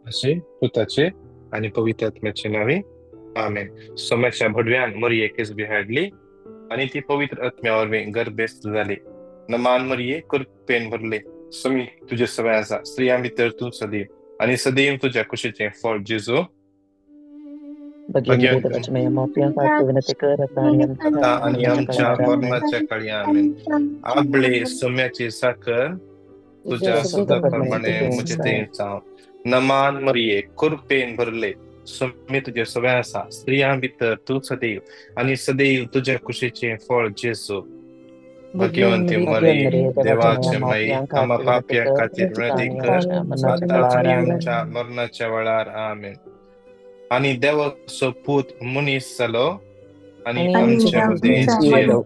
अशें पुताचे आनी पवित्र आत्म्याचे नांवे, आमेन. सोम्याच्या भडव्यान मरिये केसबी हाडली आनी ती पवित्र आत्म्या वरवीं गर्भेस्त जाली. नमान मरिये, कृपेन भरले, समी तुजे सवय आसा, स्त्रियां भितर तूं सदैव आनी सदैव तुज्या कुशीचें फळ जेजू. आता आनी आमच्या मरणाच्या काळी, आमेन. आबळे सोम्याची साखर तुझ्या सुद्धा प्रमाणे म्हजे ते जावं. नमान मरिये, कृपेन भरले, स्वामी तुझे सवय आसा, स्त्रियां भितर तूं सदैव आनी सदैव तुज्या कुशीचें फळ जेजू. भगवंती मरिये, देवाचे माई, आम्हा पापया खातीर विनंती कर आता आनी आमच्या मरणाच्या वेळार, आमेन. आनी देवाचो पूत मनीस जालो आनी आमच्या मदें जियेलो.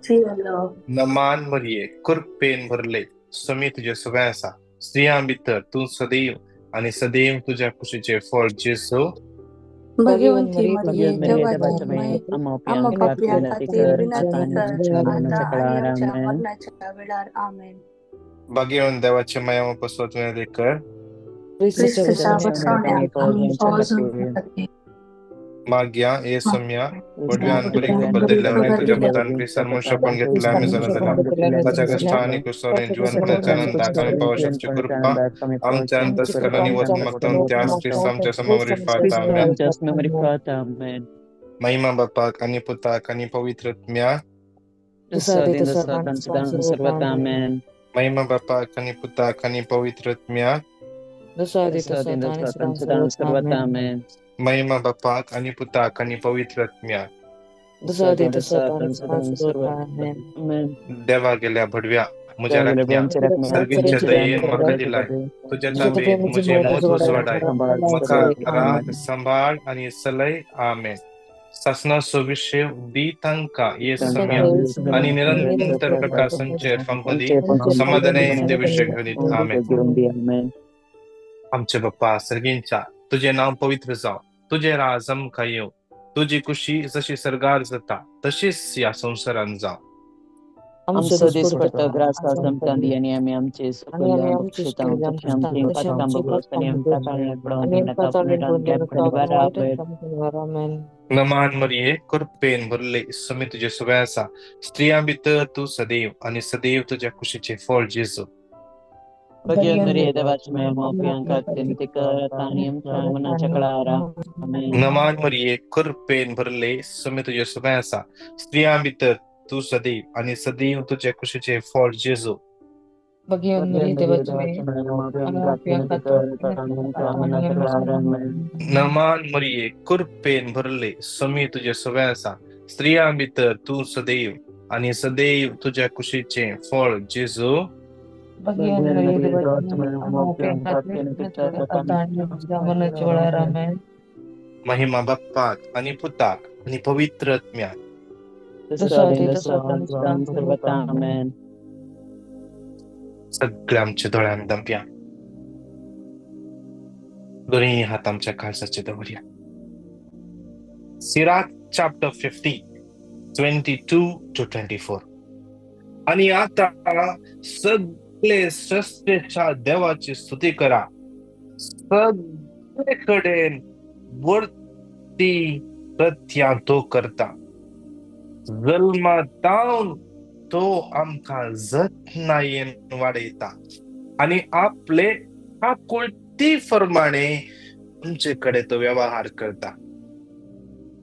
नमान मरिये, कृपेन भरले, स्वामी तुझे सवय आसा, स्त्रियां भितर तूं सदैव आनी सदैव तुज्या कुशीचें फळ जेजू. भगवंती मरिये, देवाची माई, आम्हा पापयां खातीर विनंती कर आता आनी आमच्या मरणाच्या वेळार, आमेन. भाग्यवंत देवाचे माया पसवत विनंती कर क्रिस्तच्या बसवण्याक आमी फौजून खातीर. माग्या हे सम्या वडव्यान बरी खबर दिल्ल्या तुझ्या पुतान क्रिस्तान मनुष्यपण घेतलं आम्ही जाणा झाला ताच्या कष्टा आणि क्रिस्ताने जीवनपणाच्या आनंदाक आम्ही पावू शकची कृपा आमच्या अंतस्करणाने वचून मागता त्यास क्रिस्त आमच्या समोर आमेन. महिमा बापाक आणि पुताक आणि पवित्र आत्म्याक. महिमा बापाक आणि पुताक आणि पवित्र आत्म्याक. महिमा बापाक आणि पुताक आणि पवित्र आत्म्याक. देवा गेल्या भडव्या म्हज्या राखण्या सर्गींच्या दयेन म्हाका दिलाय तुज्या ताबेन म्हजें मोत उजवाडाय म्हाका राख सांबाळ आनी सलय, आमेन. सासनाचो विशय दी तांकां ये सम्या आनी निरंतर प्रकाशांचेर फांको दी समाधानान ते विशय घेवन दित, आमेन. आमचे बाप्पा सर्गींच्या, तुजें नांव पवित्र जावं, तुजें राज आमकां येवं, तुजी कुशी जशी सर्गार जाता तशीच ह्या संवसारांत जावं. आमचो दिसपट्टो ग्रास आमकां दी आनी आमी आमचे नमान मरिये, कृपेन भरले, स्वामी तुजे सवय आसा, स्त्रियां भितर तूं सदैव आनी सदैव तुज्या कुशीचें फळ जेजू. नमान मरिये, कृपेन भरले, स्वामी तुजे सवय आसा, स्त्रियां भितर तूं सदैव आनी सदैव तुज्या कुशीचें फळ जेजू. नमान मरिये, कृपेन भरले, स्वामी तुजे सवय आसा, स्त्रियां भितर तूं सदैव आनी सदैव तुज्या कुशीचें फळ जेजू. महिमा बाप्पाक आनी पुताक आनी पवित्र आत्म्याक. सगळ्या आमच्या दोळ्यान दमया, दोन्ही हात आमच्या काळजाचे दवरया. Sirach chapter 50 22 to 24. आनी आता सगळे सृष्टीच्या देवाची स्तुती करा, सगळे कडेन वरती प्रत्या तो करता, जल्मातावन तो आमकां जतनायेन वाडयता आनी आपले आकुळती प्रमाणे आमचे कडेन तो व्यवहार करता.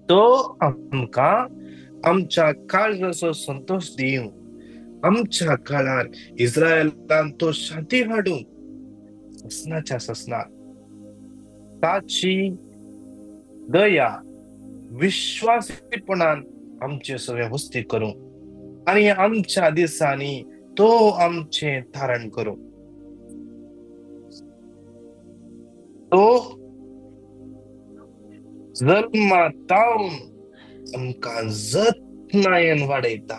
तो आमकां आमच्या काळजाचो संतोश दिवं, आमच्या काळार इस्रायलान तो शांती हाडून ससनाच्या ससनात ताची दया विश्वासीपणान आमचे सगळे वस्ती करूं आनी आमच्या दिसांनी तो आमचें धारण करूं. तो जल्मातावन आमकां जतनायेन वाडयता,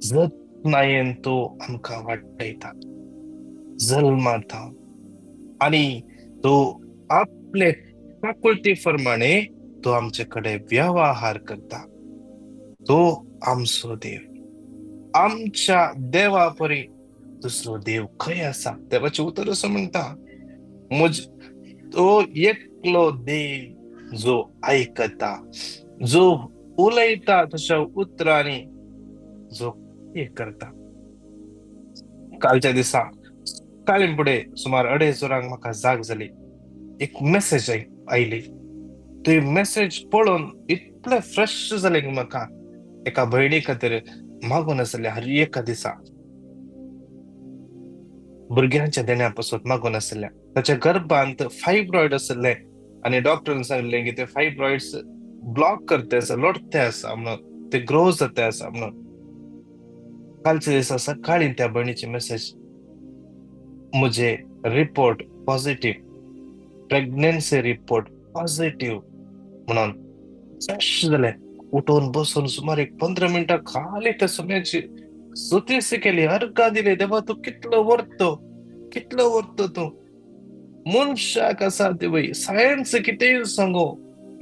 जतनायेन तो आमकां वाडयता जल्मातावन, आनी तो आपले काकुळती प्रमाणे तो आमचे कडेन व्यवहार करता. तो आमचो देव, आमच्या देवा परी दुसरो देव खंय आसा? देवाचें उतर असो म्हणटा, म्हज तो एकटो एकलो देव जो आयकता, जो उलयता तशा उतरांनी, जो एक करता. कालच्या दिसा सकाळी फुडें सुमार 2:30 वरांक म्हाका जाग जाली. एक मेसेज आयली. ती मेसेज पळोवन इतलें फ्रेश जालें की म्हाका एका भयणी खातीर मागून आसलें. हर एका दिसा भुरग्यांच्या देण्या पासून मागून आसलें. ताच्या गर्भांत फायब्रॉयड आसलें आनी डॉक्टरान सांगलें की ते फायब्रॉयड्स ब्लॉक करते आसा, लोटते आसा म्हणून, ते ग्रो जाते आसा म्हणून. कालच्या दिसा सकाळी त्या भयणीची मेसेज, म्हजे report positive, pregnancy report positive म्हणून. फ्रेश जालें. उठून बसून सुमार एक 15 मिनटां खाली त्या सम्याची स्तुती केली, अर्घा दिली. देवा तूं कितलो व्हरतो, कितलो व्हरतो तूं. मनशाक आसा देवय सायन्स कितेंय सांगो,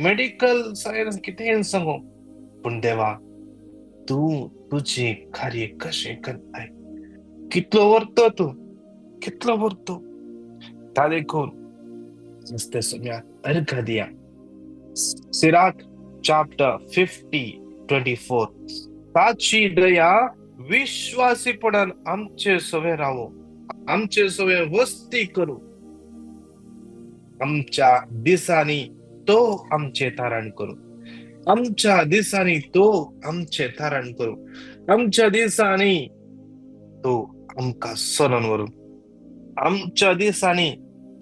मेडिकल सायन्स कितेंय सांगो, पूण देवा तूं तुजें कार्य कशें करताय, कितलो व्हरतो तूं, कितलो व्हरतो. ता देखून नुस्तें सम्याक अर्घा दिया. सिराक चॅप्टर 50:24, ताची दया विश्वासीपणान आमचे सवे रावो, आमचे सवे वस्ती करू, आमच्या दिसांनी तो आमचे तारण करू, आमच्या दिसांनी तो आमचे तारण करू, आमच्या दिसांनी तो आमकां सनन व्हरू, आमच्या दिसांनी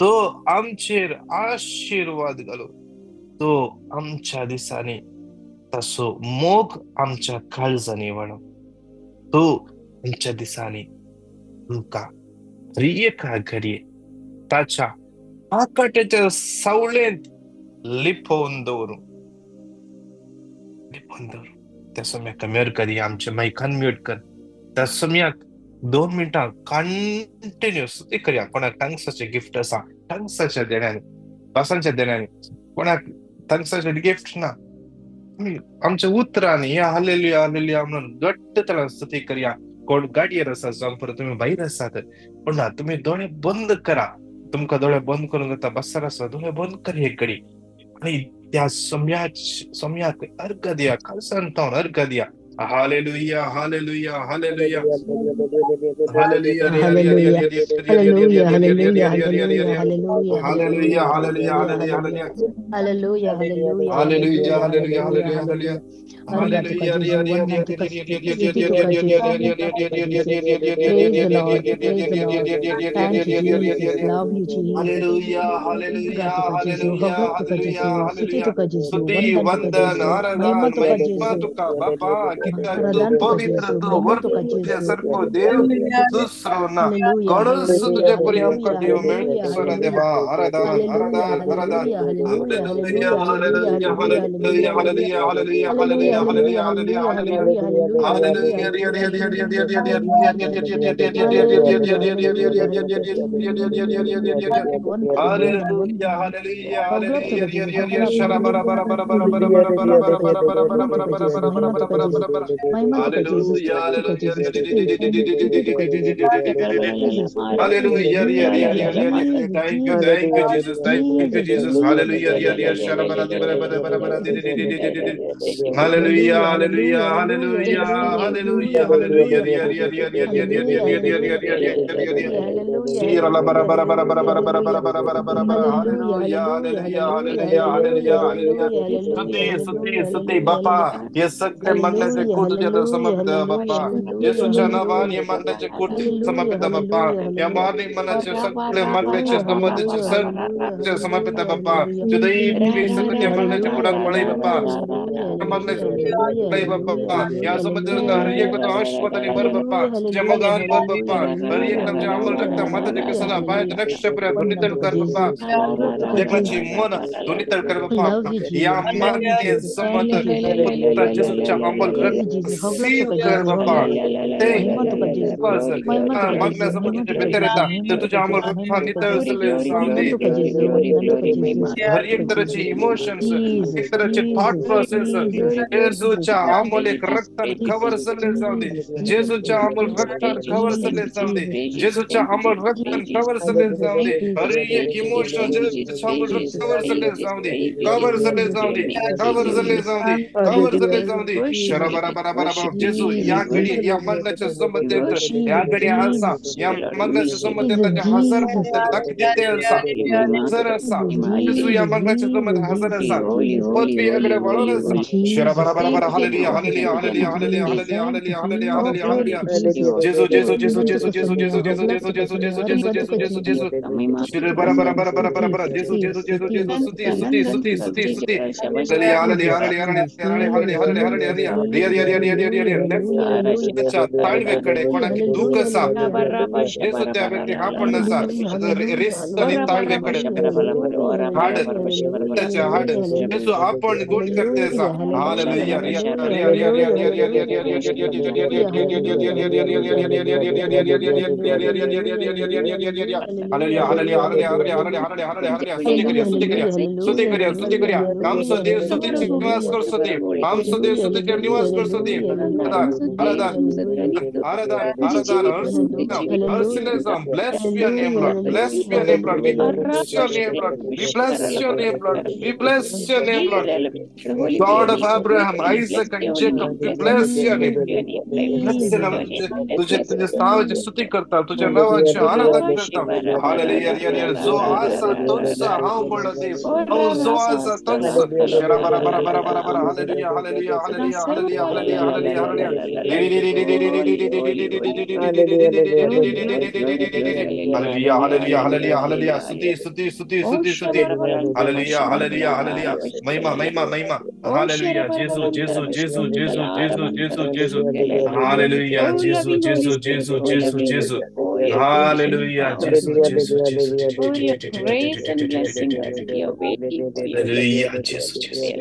तो आमचेर आशिर्वाद घालू, तो आमच्या दिसांनी ताचो मोग आमच्या काळजांनी वाडो, तो आमच्या दिसांनी आमकां हर एका घडये ताच्या आकाट्याच्या सावळेंत लिपोवन दवरूं, लिपोवन दवरूं. त्या सम्याक म्यूट कर, आमच्या मायकान म्यूट कर. त्या सम्याक 2 मिनटां कंटिन्यू स्तुती करया. कोणाक टंग्साचें गिफ्ट आसा, टंग्साच्या देण्यानी, भासांच्या देण्यानी. कोणाक टंग्साचें गिफ्ट ना, आमच्या उतरांनी या हालेलुया हालेलुया म्हणून घट्ट ताणें स्तुती करया. कोण गाडयेर आसा जावं परत तुमी भायर आसात, पूण ना, तुमी दोळे बंद करा. तुमकां दोळे बंद करूंक जाता, बसर आसा, दोळे बंद कर एक घडी आनी त्या सम्याक अर्घ दिया, काळजान तावन अर्घ दिया. Hallelujah hallelujah hallelujah hallelujah hallelujah hallelujah hallelujah hallelujah hallelujah hallelujah hallelujah hallelujah hallelujah hallelujah hallelujah hallelujah hallelujah वंदन तुका, स्तुती तुका Jesus. Praise the Lord, praise the Lord. Thank you Jesus, love you Jesus. Hallelujah hallelujah तुका जेजू, hallelujah होगला तुका hallelujah जेजू, स्तुती हालेलुया. तुका जेजू, स्तुती वंदन तुका वंदन जेजू, महिमा आराधन तुका महिमा जेजू, तुका बापा, कित्याक तूं प्रदान तुका पवित्र, जेजू, तूं महिमा तुका वर्त्य जेजू. सारको देव दुसरो ना. हालेलुया कोणूच हालेलुया तुजे परी आमकां हालेलुया देव हालेलुया मेळचो ना हालेलुया देवा. आराधन हालेलुया आराधन आराधन. Hallelujah hallelujah hallelujah hallelujah hallelujah hallelujah hallelujah hallelujah hallelujah hallelujah hallelujah hallelujah hallelujah hallelujah hallelujah. Hallelujah hallelujah hallelujah hallelujah hallelujah hallelujah होगला तुका जेजू, होगला तुका जेजू, महिमा तुका जेजू, महिमा तुका जेजू, स्तुती तुका जेजू, स्तुती स्तुती तुका जेजू, Jesus hallelujah. Jesus Thank you, thank you, Jesus. Thank you, Jesus Jesus. Hallelujah. Hallelujah, hallelujah hallelujah, hallelujah hallelujah, hallelujah hallelujah, hallelujah hallelujah. Hallelujah Sira la bara bara bara bara bara bara bara bara bara bara bara. Hallelujah hallelujah, hallelujah hallelujah, hallelujah, hallelujah hallelujah. Hallelujah स्तुती स्तुती hallelujah स्तुती बापा. हे सगळे मागण्याचे hallelujah कूट तुझ्या hallelujah समर्पित hallelujah बापा. हालेलुया येशूच्या नावान हालेलुया हे मागण्याचे कूट हालेलुया समर्पित बापा. हालेलुया या हालेलुया मॉर्निंग मनाचे सगळे मागण्याचे हालेलुया संबंधीचे हालेलुया सगळे समर्पित हालेलुया बापा. हालेलुया तुझ्या सगळे हालेलुया मागण्याचे कुडात पळय बापा. हालेलुया मागण्याचे हालेलुया पळय बापा. या संबंधी हर एक आशीर्वाद आणि भर बापा. तुझ्या हालेलुया मोगान भर बापा. हालेलुया हर एक आमच्या अमोल रक्त माताच्या केसाला पायाच्या नक्षत्र वंदन ध्वनितळ तुका कर बापा. जेजू तुका देखलाची जेजू मन ध्वनितळ कर बापा. लव you या जीसस लव you मागणे जीसस संमत thank you Jesus पुत्र जेजूच्या अमोल लव you रक्त जीसस होगला सील तुका कर जेजू बापा. होगला ते महिमा तुका जेजू विश्वास महिमा तुका मागण्या जेजू महिमा संबंधीचे तुका भितर जेजू येता महिमा तर तुका तुझ्या अमोल जेजू रक्त महिमा तुका नितळ जेजू सगळे वंदन जाऊ दे. तुका जेजू वंदन तुका जेजू हर स्तुती एक तुका तऱ्हेचे जेजू इमोशन्स, जीसस एक तऱ्हेचे थॉट जीसस प्रोसेस Jesus, जेजूच्या Jesus, अमोलेक रक्तान कवर जाल्ले जावं दी, जेजूच्या अमोल रक्तान कवर जाल्ले जावं दी, जेजूच्या अमोल रक्तान कवर जाल्ले जावं दी. हर एक इमोशन जेजूच्या अमोल रक्त कवर जाल्ले जावं दी, कवर जाल्ले जावं दी, कवर जाल्ले जावं दी, कवर जाल्ले जावं दी. शरा बरा बरा बरा. जेजू या घडी या मरणाच्या संबंधित, या घडी आसा या मरणाच्या संबंधित ताचे हजार दाखयते आसा, हजर आसा. जेजू या मरणाच्या संबंधित हजर आसा, पृथ्वी कडे वळून आसा. शरा बरा बरा बरा. Hallelujah hallelujah hallelujah hallelujah hallelujah hallelujah hallelujah hallelujah hallelujah. जेजू जेजू जेजू जेजू जेजू जेजू जेजू जेजू जेजू जेजू जेजू जेजू जेजू जेजू. शिरे बरा बरा बरा बरा बरा बरा. जेजू जेजू जेजू जेजू. स्तुती स्तुती स्तुती स्तुती स्तुती. Hallelujah hallelujah hallelujah hallelujah hallelujah hallelujah hallelujah. Riya रिया रिया रिया रिया रिया. नेक्स्टच्या ताळवेकडे कोणाक दूख आसा, जेजू त्या व्यक्ती आपण आसा रिस आनी ताळवेकडे हाड, त्याच्या हाड. जेजू आपण गोड करते आसा. हालेलुया. रिया रिया रिया रिया रिया रिया रिया रिया रिया रिया. Hallelujah hallelujah hallelujah hallelujah hallelujah hallelujah hallelujah hallelujah. स्तुती करूया, स्तुती करूया, स्तुती करूया, स्तुती करूया. आमचो देव स्तुतीचे निवास करचो देव, आमचो देव स्तुतीचेर निवास करचो देव. आराधन आराधन आराधन. हर्षिलेजम. Bless your name, Lord. Bless your name, Lord. We bless your name, Lord. We bless your name, Lord. We bless your name, Lord. God of Abraham, Isaac and Jacob, we bless your name. Bless your name. तुझे तुझ्या नावाची स्तुती करता, तुझ्या नावाची आराधना करता. Hallelujah. Riya. जो आसा तोच हांव म्हणलो देव, हांव जो आसा तोच. शरा बरा बरा बरा बरा बरा. Hallelujah hallelujah hallelujah hallelujah hallelujah hallelujah hallelujah. Hallelujah hallelujah hallelujah hallelujah. स्तुती स्तुती स्तुती स्तुती स्तुती. Hallelujah hallelujah hallelujah. महिमा महिमा महिमा. हालेलुया. जेजू जेजू जेजू जेजू जेजू जेजू जेजू. हालेलुया. जेजू जेजू जेजू जेजू जेजू. हालेलुया. जेजू जेजू जेजू. हालेलुया. जेजू जेजू.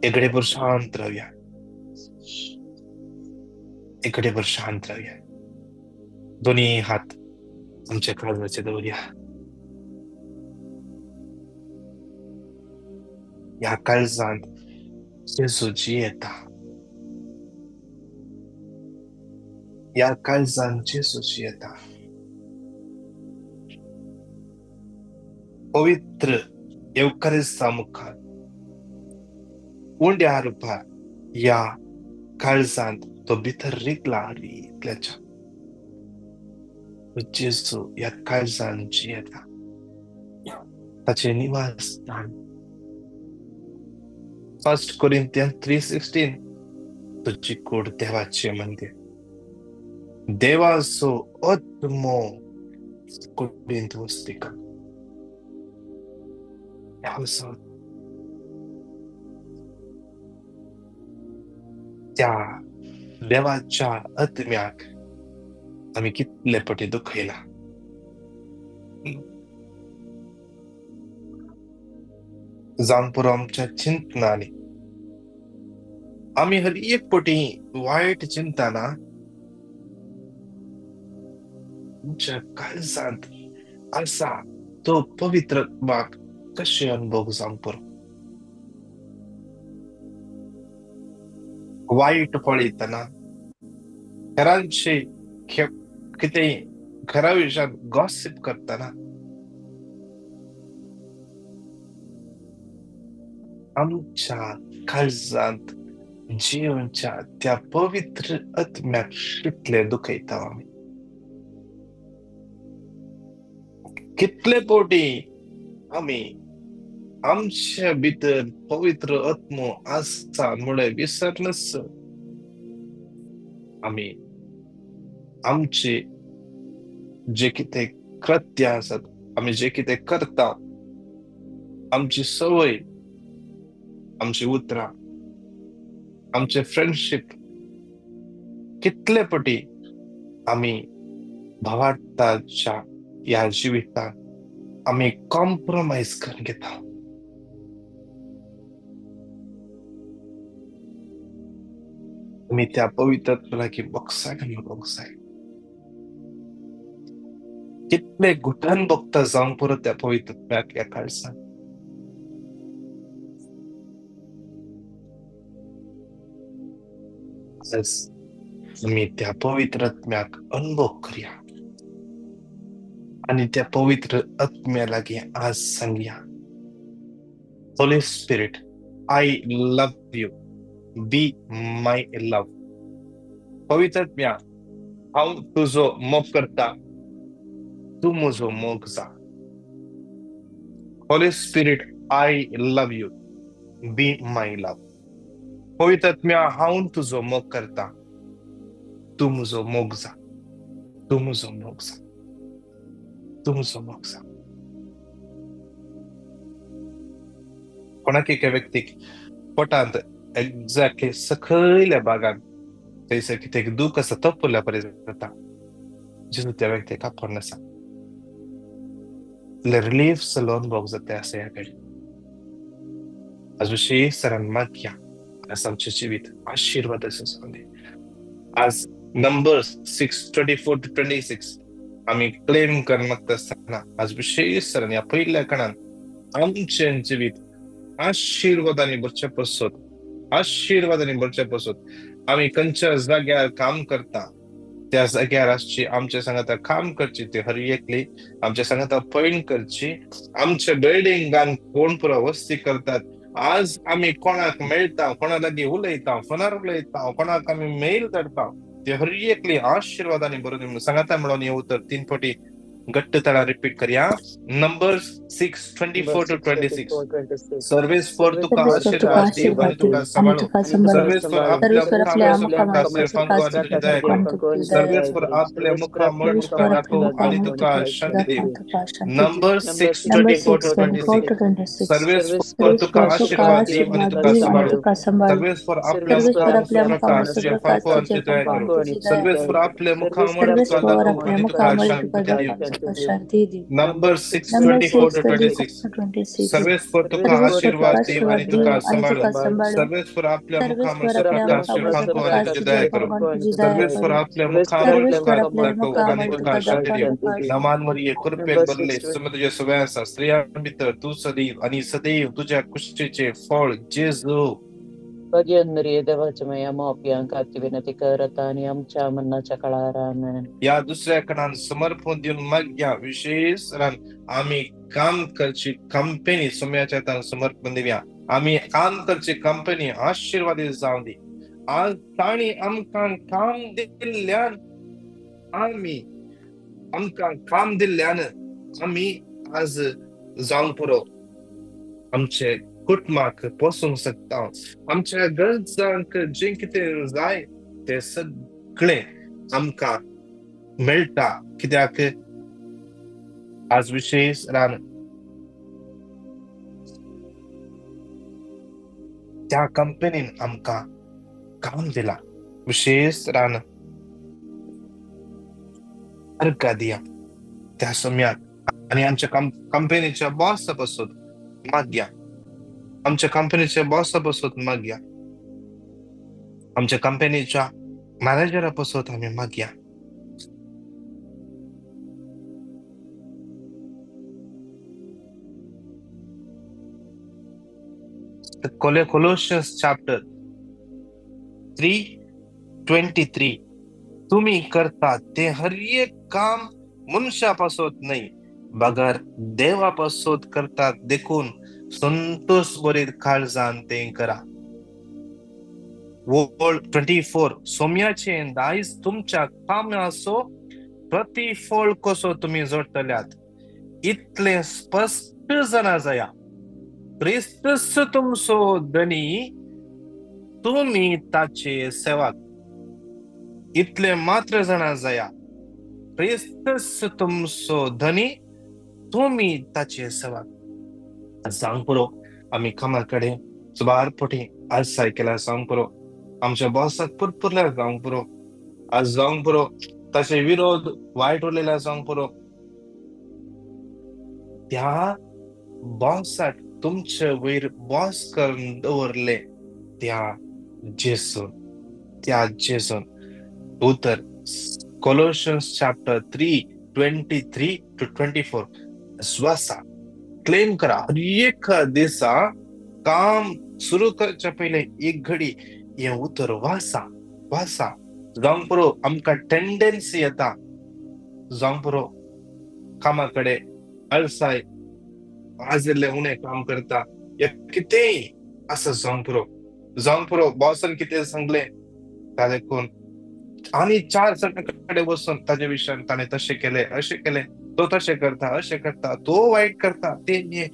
इकडेभर शांत राहूया, इकडेभर शांत राहूया. दोन्ही हात आमच्या काळजाचे दवरूया. ह्या काळजांत जेजू जियेता, ह्या काळजांत जेजू जियेता. पवित्र येवकारिस्ता मुखार उंड्या रुपार ह्या काळजांत तो भितर रिगला इतल्याच्या जेजू ह्या काळजांत जियेता, ताचें निवास स्थान. 1 Corinthians 3:16. तुजी कूड देवाचें मंदीर, देवाचो आत्मो कुडींत वसती कर. देवाचो त्या देवाच्या आत्म्याक आमी कितले पटी दुखयला. जावन पुरो आमच्या चिंतनांनी आमी हर एक पटी वायट चिंतना आमच्या काळजांत आसा तो पवित्र आत्माक कशें अनुभव जावंक पुरो. वायट पळयतना हेरांचे कितें घरा विशयान गॉसिप करतना आमच्या काळजांत जिवच्या त्या पवित्र आत्म्याक कितले दुखयता आमी, कितले पवटी आमी आमच्या भितर पवित्र आत्मो आसा म्हणून विसरनच आमी आमचे जे कितें कृत्य आसात, आमी जे कितें करता, आमची संवय, आमची उतरां, आमचे फ्रेंडशीप कितले पटी आमी भावार्थाच्या ह्या जिवितांत आमी कॉम्प्रोमायज करून घेता. आमी त्या पवित्र लागीं बॉक्साक आमी बॉक्साय कितले घुटन भोगता जावंक पुरो त्या पवित्र आत्म्याक ह्या काळसान. आज आमी त्या पवित्र आत्म्याक अनुभव करया आनी त्या पवित्र आत्म्या लागीं आज सांगया, Holy Spirit, I love you, be my love. पवित्र आत्म्या, हांव तुजो मोग करता, तूं म्हजो मोग जा. Holy Spirit, I love you, be my love. पवित्र आत्म्या, हांव तुजो मोग करता, तूं म्हजो मोग जा, तूं म्हजो मोग जा, तूं म्हजो मोग जा. कोणाक एका व्यक्तीक पोटांत एक्झॅक्टली सकयल्या भागांत थंयसर कितें दूख आसा तपल्या परी जाता, जेजू त्या व्यक्तीक आपोवन आसा. रिलीफ अनुभव जाता आसा ह्या कडेन. आज विशेष सरान मागया आज आमचें जिवीत आशिर्वादाचें जावं दी. आज नंबर 6:24 to 26 आमी क्लेम करून मागता आसतना आज विशेष सरान ह्या पयल्या कणान आमचें जिवीत आशिर्वादांनी भरचें पसत, आशिर्वादांनी भरचें पसत. आमी खंयच्या जाग्यार काम करता त्या जाग्यार आसची, आमच्या सांगाता काम करची ती हर एकली, आमच्या सांगाता पयण करची. आमच्या बिल्डिंगान कोण पुरो वस्ती करतात, आज आमी कोणाक मेळटा, कोणा लागीं उलयता, फोनार उलयता, कोणाक आमी मेल धाडटा, ते हर एकली आशिर्वादांनी भरून सांगाता म्हणून हे उतर 3 फावटी घट्ट तळा रिपीट करया. Number 6:24 to 26. सर्वेस्पर तुका आशीर्वाद दीव आनी तुका सांबाळू. सर्वेस्पर आपल्या मुखामळ तुका दया करूं. सर्वेस्पर आपल्या मुखामळ तुका दाखोवं आनी तुका शांती दीव. Number 6:24 to 26. सर्वेस्पर तुका आशीर्वाद दीव आनी तुका सांबाळू. सर्वेस्पर आपल्या मुखामळ तुका दया करूं. सर्वेस्पर आपल्या मुखामळ तुका दाखोवं आनी तुका शांती दीव. Number 6:24 to 26. सर्वेस्पर तुका आशीर्वाद दीव आनी तुका सांबाळू. सर्वेस्पर आपल्या मुखामळ तुका आनी तुझी दया करूं. सर्वेस्पर आपल्या मुखामळ तुका दाखोवं आनी तुका शांती दीव. नमान मरिये, कृपेन भरले, सुम तुझे सगळे आसा, स्त्रियां भितर तूं सदैव आनी सदैव तुज्या कुशीचें फळ जेजू. या दुसऱ्या कणान समर्पण दिवन मागया. विशेष आमी काम करची कंपनी सोम्याच्या हातान समर्पण दिवया. आमी काम करची कंपनी आशिर्वादीत जावं दी. आज तांणी आमकां काम दिल्ल्यान, आमी आमकां काम दिल्ल्यान आमी आज जावंक पुरो आमचे कुटुंबाक पोसूंक शकता. आमच्या गरजांक जें कितें जाय तें सगळें आमकां मेळटा, कित्याक आज विशेष रान त्या कंपनीन आमकां काम दिलां. विशेष रान अर्घा दिया त्या सम्याक आनी आमच्या कंपनीच्या बॉसा पासून मागया. आमच्या कंपनीच्या बॉसा पासून मागया. आमच्या कंपनीच्या मॅनेजरा पासून आमी मागया. Colossians chapter 3:23. तुम्ही करता ते हर एक काम मनशा पासून न्हय बगर देवा पासून करतात, देखून संतोष बरीत काळजान तें करा. वोळ 24. सोम्याचें दायज तुमच्या कामाचो प्रतिफळ कसो तुमी जोडटल्यात इतलें स्पश्ट जाणा जाया. क्रिस्तस तुमचो धनी, तुमी ताचे सेवक. इतलें मात्र जाणा जाया, क्रिस्तस तुमचो धनी, तुमी ताचे सेवक. जावंक पुरो आमी कामा कडेन सुबार फावटी आज सायकलार जावंक पुरो, आमच्या बॉसाक पुरपुरल्यार जावंक पुरो, आज जावंक पुरो ताचे विरोध वायट उरलेल्यार जावंक पुरो. त्या बॉसाक तुमचे वयर बॉस करून दवरले त्या जेसून, त्या जेसून. उतर Colossians chapter 3 23 to 24. वाचा, क्लेम करा. हर एक दिसा काम सुरू करच्या पयलें एक घडी हें उतर वाचा, वाचा. जावंक पुरो आमकां टेंडन्सी येता, जावंक पुरो कामा कडेन अळसाय, आज इल्लें उणें काम करता या कितेंय आसा जावंक पुरो. जावंक पुरो बॉसान कितें सांगलें ता देखून आनी 4 जाणां कडेन वचून ताजे विशयान ताणें तशें केलें, अशें केलें, तो तशें करता, अशें करता, तो वायट करता, ते हें.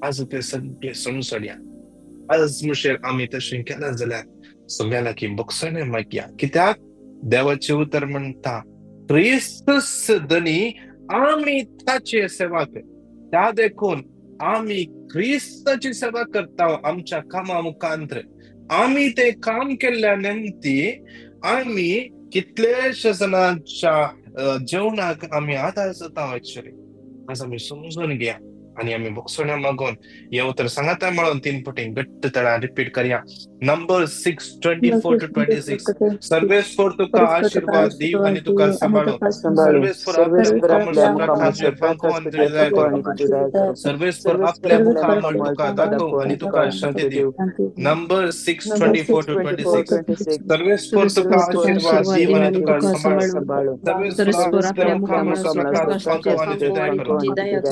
आज ते सगळें समजया. आज मुशेर आमी तशें केलें जाल्यार सगळ्या लागीं भोगसणें मागया. कित्याक देवाचें उतर म्हणटा क्रिस्तस धनी आमी ताचे सेवा कर. त्या देखून आमी क्रिस्ताची सेवा करता आमच्या कामा मुखांतर. आमी ते काम केल्ल्या निमती आमी कितलेशे जाणांच्या जेवणाक आमी आदार जाता. एक्चुअली आज आमी समजून घ्या आनी आमी भोगसण्या मागून हें उतर सांगाता म्हणून 3 पटी घट्ट तळां रिपीट करया. Number 6 24 to 26. सर्वेस्पर तुका आशीर्वाद दिव आनी तुका सांबाळू. सर्वेस्पर आपल्या मुखामळ तुका आनी तुजी दया करूं. सर्वेस्पर आपल्या मुखामळ तुका दाखोवं आनी तुका शांती दिव. Number 6 24 to 26. सर्वेस्पर तुका आशीर्वाद दिव आनी तुका सांबाळू. सर्वेस्पर आपल्या मुखामळ तुका दाखोवं आनी तुजी दया करूं.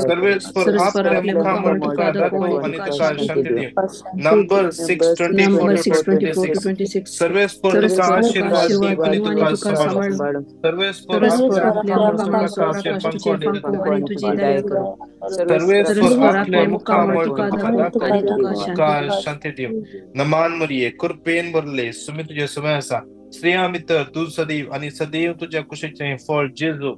सर्वेस्पर आपल्या मुखामळ तुका दाखोवं आनी तुका शांती दिव. Number 6 24 to 26. सर्वेस्पर तुका आशीर्वाद दिव आनी तुका सांबाळू. सर्वेस्पर आपल्या मुखामळ तुका आनी तुजी दया करूं. सर्वेस्पर आपल्या मुखामळ तुका दाखोवं आनी तुका शांती दिव. नमान मरिये, कृपेन भरले, सुमी तुजे सुमे आसा. स्त्रियां भितर तूं सदैव आनी सदैव तुज्या कुशीचें फळ जेजू.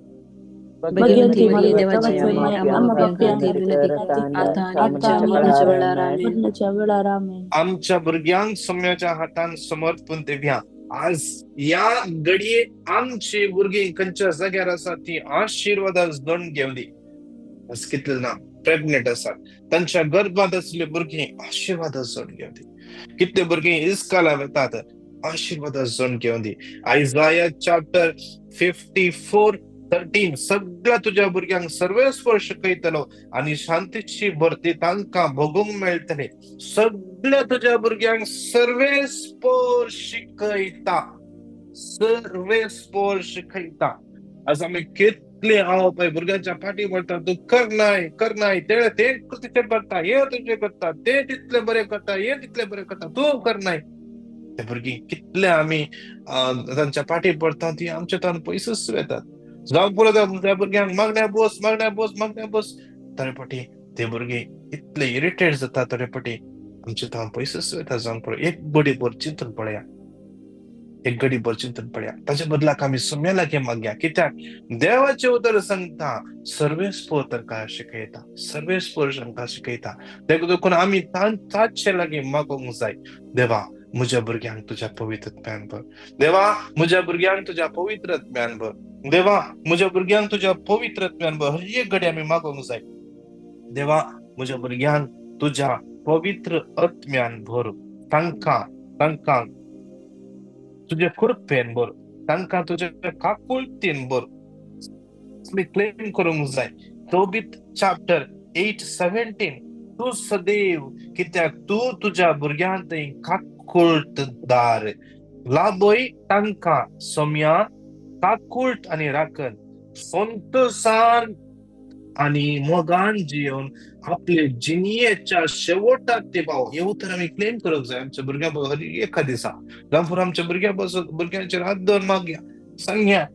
भगवती मरिये, देवाची माय, आम्हा पाप्यांखातीर विनंती कर, आता आणि आमच्या मरणाच्या वेळार आमेन. आमच्या भुरग्यांक सोम्याच्या हातान समर्पण दिवया. आज ह्या घडये आमची भुरगीं खंयच्या जाग्यार आसा ती आशिर्वादा जोडून घेवंदी. आज कितले जाणां प्रेग्नेंट आसात, तांच्या गर्भांत आसले भुरगीं आशिर्वादा जोडून घेवंदी. कितले भुरगीं इस्काला वतात, आशिर्वादा जोडून घेवंदी. आयजाया चॅप्टर 54:13. सगळ्या तुज्या भुरग्यांक सर्वेस्पर शिकयतलो आनी शांतीची भरती तांकां भोगूंक मेळटली. सगळ्या तुज्या भुरग्यांक सर्वेस्पर शिकयता, सर्वेस्पर शिकयता. आज आमी कितले हांव पळय भुरग्यांच्या फाटी पडटा, तूं करनाय करनाय, ते तितलें करता, हे तुजें करता, ते तितलें बरें करता, हे तितलें बरें करता, तूं करनाय. ते भुरगीं कितले आमी तांच्या फाटी पडटा, ती आमच्या तान पयसूच वेतात. जावं पुरो त्या भुरग्यांक मागण्या बस, मागण्या बस, मागण्या बस. थोडे फाटी ते भुरगीं इतले इरिटेट जाता, थोडे फाटी आमचे तान पयसूच वेता. जावं पुरो एक घडी भर चिंतून पळया, एक घडी भर चिंतून पळया. ताच्या बदलाक आमी सोम्या लागीं मागया. कित्याक देवाचें उतर सांगता सर्वेस्पर तांकां शिकयता, सर्वेस्पर तांकां शिकयता. देखून आमी ताचे लागीं मागूंक जाय. देवा म्हज्या भुरग्यांक तुज्या पवित्र ज्ञान भर, देवा म्हज्या भुरग्यांक तुज्या पवित्र ज्ञान भर, देवा म्हज्या भुरग्यांक तुज्या पवित्र ज्ञान भर. हर एक घडी आमी मागूंक जाय, देवा म्हज्या भुरग्यांक तुज्या पवित्र आत्म्यान भर, तांकां तांकां तुज्या कृपेन भर, तांकां तुज्या काकुळतीन भर. आमी क्लेम करूंक जाय. तोबीत चॅप्टर 8:17. तूं सदैव, कित्याक तूं तुज्या भुरग्यांक काकुळटदार, लाभय तांकां सोम्या काकुळट आनी राखण, संतोसान आनी मोगान जिवन आपले जिणयेच्या शेवटाक ते पाव. हे उतर आमी क्लेम करूंक जाय आमच्या भुरग्यां हर एका दिसा. जावं आमच्या भुरग्यां बसून भुरग्यांचेर हात दवर मागया, सांगया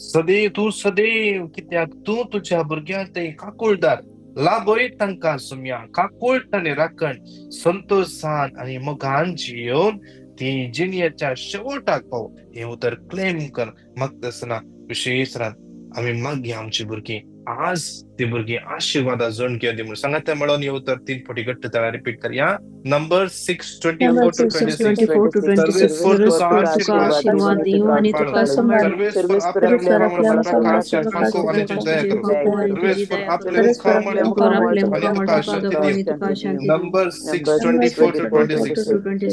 सदैव तूं सदैव, कित्याक तूं तुज्या भुरग्यांक ते काकुळदार, लाभय तांकां सोम्या काकुळट आनी राखण, संतोसान आनी मोगान जिवन ती जिणयेच्या शेवटाक पाव. हें उतर क्लेम कर मागता आसतना विशेश रात आमी मागया आमची भुरगीं आज ती भुरगीं आशिर्वादा जोड घेवन दी म्हणून सांगात म्हणून येऊ तर 3 फावटी घट्ट ताळा रिपीट करया. Number 6:24 to 26. 24 to 26. सर्वेस्पर तुका आशीर्वाद दिवं आणि तुका सांभाळूं. सर्वेस्पर आपल्या मुखामळ आणि तुझी दया करू. सर्वेस्पर आपल्या मुखामळ तुका दाखवू आणि तुका शांती देऊ. Number 6:24 to 26.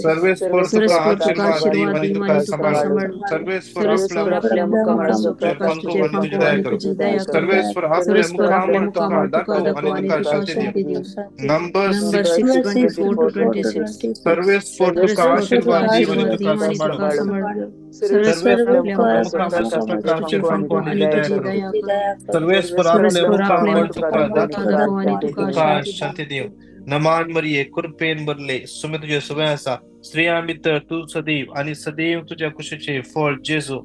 सर्वेस्पर तुका आशीर्वाद देऊ आणि तुका सांभाळू. सर्वेस्पर आपल्या मुखामळ तुका दाखवू आणि तुझी दया करू. सर्वेस्पर आपल्या मुखामळ तुका दाखवू आणि तुका शांती देऊ. Number 6:24 to 26. सर्वेस्पर तुका आशीर्वाद देऊ आणि तुका सांभाळू. सर्वेस्पर आपल्या मुखामळ आणि तुझी दया करू. सर्वेस्पर आपल्या मुखामळ तुका दाखवू आणि तुका शांती देऊ. नमान मरिये कृपेन भरले, सुमे तुझे सुवे आसा, स्त्रियां भितर तूं सदैव आणि सदैव तुझ्या कुशीचे फळ जेजू.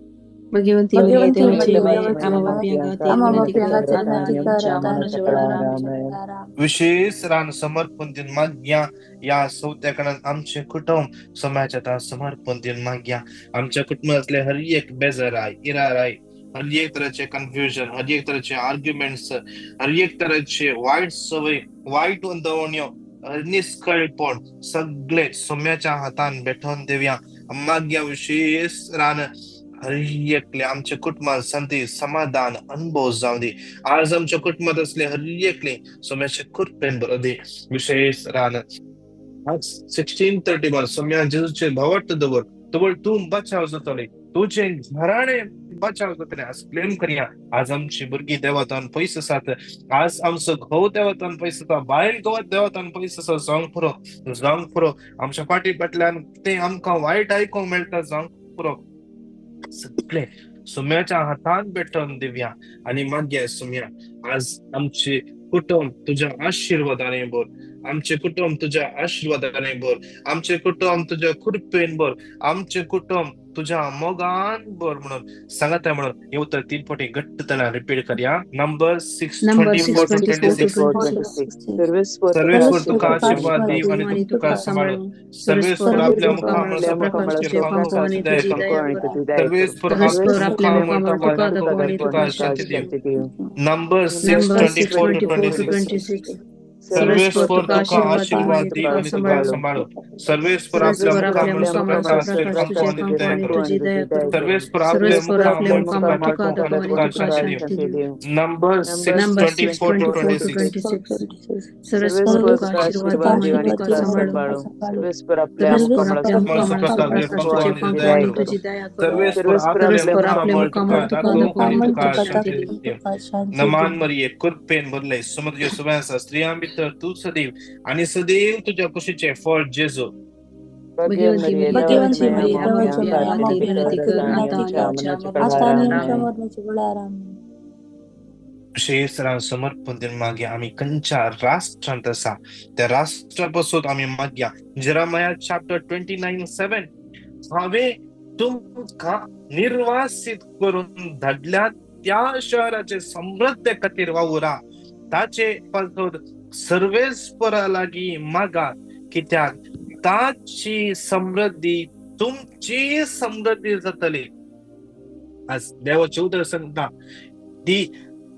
भगवंती मरिये देवाची माये, आम्हा पाप्यां खातीर विनंती कर आता आणि आमच्या मरणाच्या वेळार आमेन. विशेष रान समर्पण दिवन मागया. ह्या सौत्या कारणान आमचें कुटुंब समाजाच्या आतां समर्पण दिवन मागया. आमच्या कुटुंबांतले हर एक बेजाराय, इराराय, हर एक तरेचे कन्फ्युजन, हर एक तरेचे आर्ग्युमेंट्स, हर एक तरेचे वायट संवय, वायट दवण्यो, निष्कळपण सगळे सोम्याच्या हातान भेटोवन दिवया. मागया विशेष रान हर एकले आमच्या कुटुंबात शांती समाधान अनुभव जावं दी. आज आमच्या कुटुंबात असले हर एकले सोम्याचे कृपेन बरो दी. विशेष रान आज 16:31 सोम्या जेजूचे भावार्थ दवर तवळ तूं बचाव जातले, तुझे घराणे बचाव जातले. आज क्लेम करया. आज आमची भुरगीं देवातान पयस आसात, आज आमचो घोव देवातान पयस आसा, बायल घोव देवातान पयस आसा, जावंक पुरो, जावंक पुरो. आमच्या फाटी फाटल्यान तें आमकां वायट आयकूंक मेळटा, जावंक पुरो. सगळे सुम्याच्या हातान भेटोवन दिवया आणि मागया सुम्या आज आमचे कुटुंब तुझ्या आशीर्वादाने भर, आमचे कुटुंब तुझ्या आशीर्वादाने भर, आमचे कुटुंब तुझ्या कृपेन भर, आमचे कुटुंब तुझ्या मोगान भर म्हणून सांगता म्हणून हे उतर 3 फावटी घट्ट ताळ्यान रिपीट करया. Number 6:24 to 26. सर्वेस्पर तुका आशीर्वाद देव आणि तुका सांभाळू. सर्वेस्पर आपल्या मुखामळ सर्वेस्पर आपल्या मुखामळ तुका दाखवू आणि तुका शांती देव. Number 6:24 to 26. सर्वेस्पर तुका आशीर्वाद देव आणि तुका सांभाळू. सर्वेस्पर आपल्या मुखामळ सर्वेस्पर आपल्या मुखामळ तुका दाखवू आणि तुका शांती देव. Number 6:24 to 26. सर्वेस्पर तुका आशीर्वाद देव आणि तुका सांभाळू. सर्वेस्पर आपल्या मुखामळ तुका दाखवू आणि तुका शांती देव. नमान मरिये कृपेन भरले, सुमत सुव्यासा, स्त्रियां भितर तूं सदैव आणि सदैव तुझ्या कुशीचे फळ जेजू. भगवंती मरिये देवाची माये, आम्हा पाप्यां विनंती कर आता आणि आमच्या मरणाच्या वेळार आमेन. विशेष समर्पण दिवन मागया. आमी खंयच्या राष्ट्रांत आसा त्या राष्ट्रा पासून आमी मागया. जेरेमिया चॅप्टर 29:7 हांवें तुमकां निर्वासीत करून धाडल्या त्या शहराचे समृद्ध खातीर वावुरा, ताचे पासून सर्वेस्परा लागीं मागा, कित्याक ताची समृद्धी तुमची समृद्धी जातली. आज देवाचें उतर सांगता ती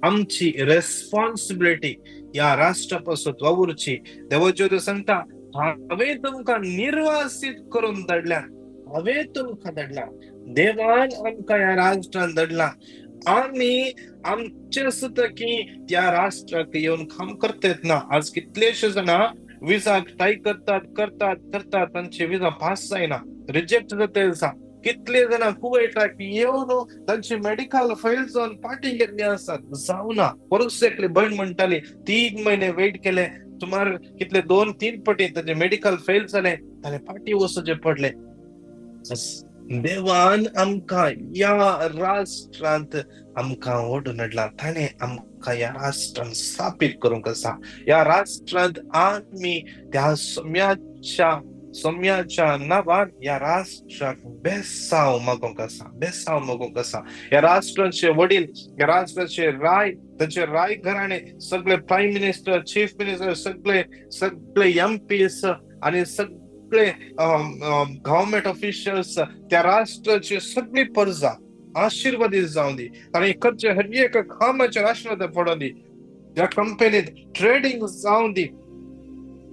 आमची रेस्पॉन्सिबिलिटी ह्या राष्ट्रा पासून वावुरची. देवाचें उतर सांगता हांवें तुमकां निर्वासीत करून धाडल्या, हांवें तुमकां धाडला, देवान आमकां ह्या राष्ट्रान धाडला. आमी आमचे सुद्दां की त्या राष्ट्राक येवन काम करतात ना. आज कितलेशे जाणां विजा ट्राय करतात करतात करतात, तांचे विजा पास जायना, रिजेक्ट जाता आसा. कितले जाणां कुवैटाक येवन तांची मेडिकल फायल जावन फाटीं गेल्ली आसात, जावना. परस एकली भयण म्हणटाली 3 म्हयने वेट केले, सुमार कितले 2-3 पटी तांचे मेडिकल फेल जाले, ताणें फाटीं वचचें पडलें. देवान आमकां ह्या राष्ट्रांत आमकां ओडून हाडला, ताणें आमकां ह्या राष्ट्रांत स्थापीत करूंक आसा. ह्या राष्ट्रांत आमी त्या सोम्याच्या नांवान ह्या राष्ट्राक बेसांव मागूंक आसा, बेसांव मागूंक आसा. ह्या राष्ट्राचे वडील, ह्या राष्ट्राचे राय, तांचे राय घराणे, सगळे प्रायम मिनिस्टर, चीफ मिनिस्टर, सगळे सगळे एमपीस आनी सगळे गव्हर्मेंट ऑफिशियल्स, त्या राष्ट्राची सगळी प्रजा आशिर्वादीत जावं दी. ताणें करचे हर एक कामाचेर आशिर्वाद पडों दी. ह्या कंपनीत ट्रेडींग जावं दी,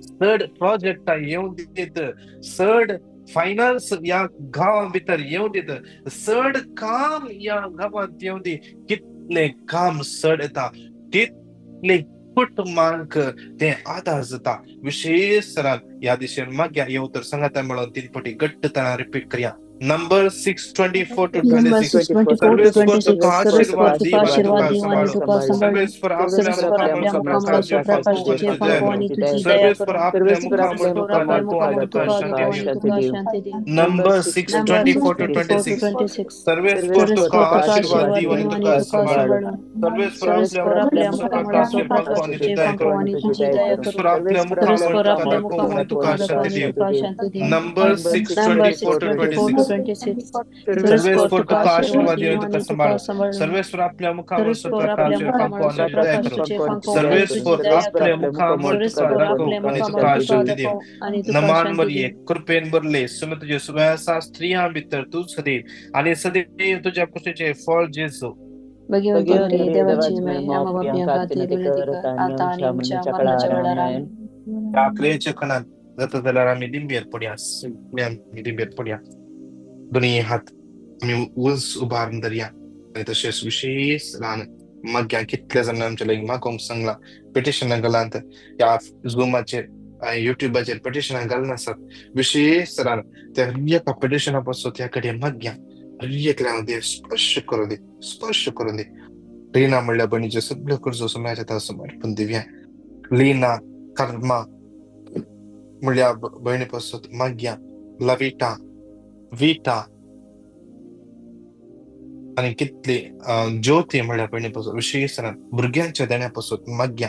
चड प्रोजेक्टां येवं दीत, चड फायनान्स ह्या गांवां भितर येवं दीत, चड काम ह्या गांवांत येवं दी. कितलें काम चड येता तितलें कुटुंबांक तें आदार जाता. विशेश तरान ह्या दिशेन मागया. येवं तर सांगाता मेळोन 3 फावटी घट्ट तरान रिपीट करया. Number 6:24 to number 26. 6:24 to सर्वेस्पर 26. तुका सर्वेस्पर आशीर्वाद तुका दीव आणि आशीर्वाद तुका दीव आणि सांबाळू. तुका सांभाळू. सर्वेस्पर आपल्या सर्वेस्पर मुखामळ आपल्या स्वप्रकाश मुखामळ फांकू आणि स्वप्रकाशाचे तुझी दया फांको करू. आणि तुझी दया सर्वेस्पर करू. आपल्या सर्वेस्पर मुखामळ आपल्या तुका सर्वेस्पर आपल्या दाखवू आणि मुखामळ तुका तुका शांती दाखवू आणि दिवं. तुका शांती देऊ. Number number 6:24 to 6:24 to 26. 26. सर्वेस्पर सर्वेस्पर तुका तुका आशीर्वाद आशीर्वाद दीव आणि देव आणि तुका तुका सांबाळू. सांभाळू. सर्वेस्पर आपल्या सर्वेस्पर आपल्या मुखामळ मुखामळ स्वप्रकाशाचे फांकू आणि स्वप्रकाशाचे तुझी दया फांको करू. आणि तुझी दया करू. सर्वेस्पर आपल्या मुखामळ सर्वेस्पर तुका आपल्या दाखवू आणि मुखामळ तुका तुका दाखवू शांती आणि दिवं. तुका शांती देऊ. Number number 6:24 to 6:24 to 26. 26. सर्वेस्पर सर्वेस्पर तुका तुका आशीर्वाद आशीर्वाद देव दीव आणि आणि तुका तुका सांबाळू. सांभाळू. सर्वेस्पर आपल्या मुखामळ सर्वेस्पर आपल्या स्वप्रकाशाचे फांकू मुखामळ आणि तुझी दया करू. स्वप्रकाशाचे फांको आणि तुझी सर्वेस्पर दया आपल्या करू. मुखामळ तुका सर्वेस्पर दाखवू आपल्या आणि मुखामळ तुका तुका शांती देव. दाखवू आणि तुका नमान शांती मरिये, देव. कृपेन भरले, सुमे तुझे सुव्यासा स्त्रियां भितर तूं सदैव आणि सदैव तुझ्या कुशीचे फळ जेजू. भगवंती भगवंती मरिये, देवाची देवाची माय, माय, आम्हा पाप्यां पाप्यां खातीर खातीर विनंती विनंती कर कर, आता आणि आता आणि आमच्या आमच्या मरणाच्या मरणाच्या वेळार. वेळार. आमेन. आमेन. ह्या क्रियेच्या खणान जाता जाल्यार आमी दिंबेर पडया, सगळे आमी दिंबेर पडया. दोनूय हात आमी उंच उबारून धरया आनी तशेंच विशेश ल्हान मागया. कितल्या जाणां आमच्या लागीं मागोवंक सांगलां, पिटिशनां घालात, ह्या झुमाचेर युट्युबाचेर पिटिशनां घालून आसात. विशेश तरान त्या हर एका पिटिशना पासून त्या कडेन मागया. हर एकल्याक देव स्पर्श करूं दी, स्पर्श करूं दी. रीना म्हणल्या भयणीच्यो सगळ्यो गरजो समाजाच्या हातार समर्पण दिवया. लीना कर्मा म्हणल्या भयणी पासून मागया. लविटा, विटा आनी कितली ज्योती म्हणल्या भयणी पासून विशेश तरान भुरग्यांच्या देण्या पासून मागया,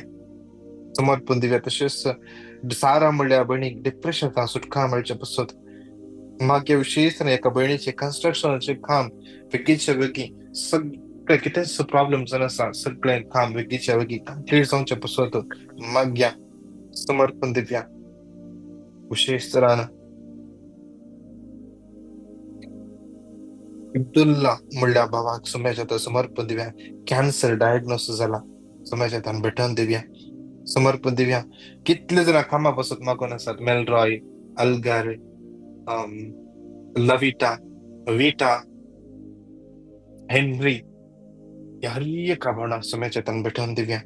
समर्पण दिवया. तशेंच सारा म्हणल्या भयणीक डिप्रेशनांत सुटका मेळचे पासून मागया. विशेश तरान एका भयणीचें कन्स्ट्रक्शनाचें काम बेगीच्या बेगीन सगळें कितेंच प्रॉब्लम जावन आसा सगळें काम बेगीच्या बेगीन कंप्लीट जावचें पासून मागया, समर्पण दिवया. विशेश तरान अब्दुल्ला म्हणल्या भावाक सुम्याच्या हातार समर्पण दिवया. कॅन्सर डायग्नोसिस जाला, सुम्याच्या हातान भेटोवन दिवया, समर्पण दिवया. कितले जाणां कामा पासून मागून आसात, मेलरॉय, अल्गर, लविटा, विटा, हेनरी, ह्या हर एका भावणाक सुम्याच्या हातान भेटोवन दिवया,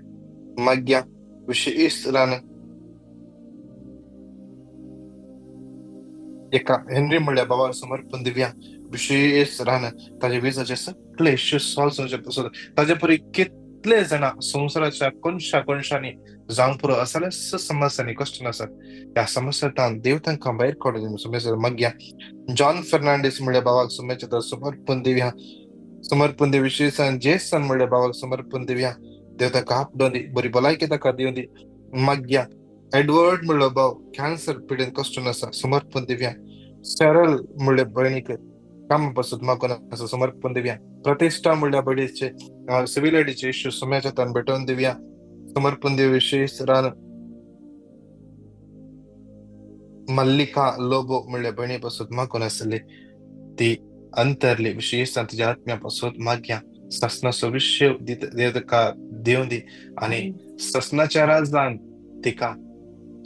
मागया. विशेश तरान एका हेनरी म्हणल्या भावाक समर्पण दिवया. विशेश तरान ताजे विजाचे सगळे इश्यू सॉल्व जावचे पासून ताजे परी कितले जाणां संवसाराच्या कोनशा कोनशांनी जावंक पुरो असल्या समस्यांनी कश्ट आसात, ह्या समस्यांतल्यान देव तांकां भायर काडून समस्या मागया. जॉन फर्नांडीस म्हणल्या भावाक सुम्याच्या हातार समर्पण दिवया, समर्पण दिवया. विशेश जेसन म्हणल्या भावाक समर्पण दिवया. देव ताका आपडोवन दी, बरी भलायकी ताका दिवं दी, मागया. एडवर्ड म्हणलो भाव कॅन्सर पिडेन कश्ट आसा, समर्पण दिवया. शरल म्हणल्या भयणीक कामा पासून मागून आसा, समर्पण दिवया. प्रतिष्ठा म्हणल्या भयणीचे सिव्हिल आयडीचे इश्यू सुम्याच्या हातान भेटोवन दिवया, समर्पण दिवया. विशेश तरान मल्लिका लोबो म्हणल्या भयणी पासून मागून आसली ती अंतरली, विशेश तिच्या आत्म्या पासून मागया. ससनाचो विशय देव ताका दिवं दी आनी ससनाच्या राजान तिका